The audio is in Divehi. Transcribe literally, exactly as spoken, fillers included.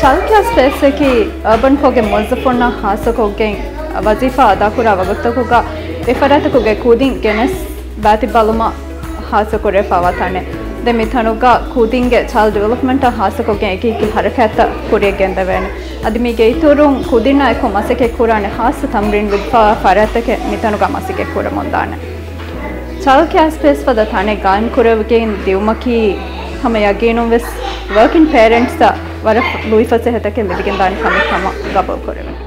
ޗާލްޑް ކެއާ ސްޕޭސްއަކީ އަރބަން ކޯގެ މުވައްޒަފުންނާ ޚާއްޞަކޮށްގެން ވަޒީފާ އަދާކުރާ ވަގުތުތަކުގަ އެ ފަރާތަކުގެ ކުދިން ގެނެސް ބާތިބަލުމަށް ޚާއްޞަކުރެވިފައިވާ ތަނެއް. ދެން މިތަނުގަ ކުދިންގެ ޗާލްޑް ޑިވެލޮޕްމަންޓާ ޚާއްޞަކޮށްގެން އެކި އެކި ހަރަކާތްތައް ކުރިޔަށް ގެންދަވޭނެ. އަދި މީގެ އިތުރުން ކުދިންނާ އެކު މަސައްކަތް ކުރާނެ ޚާއްޞަ ތަމްރީން ވިއްކާ ފަރާތްތަކެއް މިތަނުގަ މަސައްކަތް ކުރަމުންދާނެ. ޗާލްޑް ކެއާ ސްޕޭސް ފަދަ ތަނެއް ގާއިމް ކުރެވިގެން ދިއުމަކީ ހަމަ ޔަގީނުން ވެސް ވަރކިން ޕޭރެންޓްސްއަށް ވަރަށް ލުއިފަސޭހަތަކެއް ލިބިގެންދާނެ ކަމެއް ކަމަށް ގަބޫލު ކުރެވެން.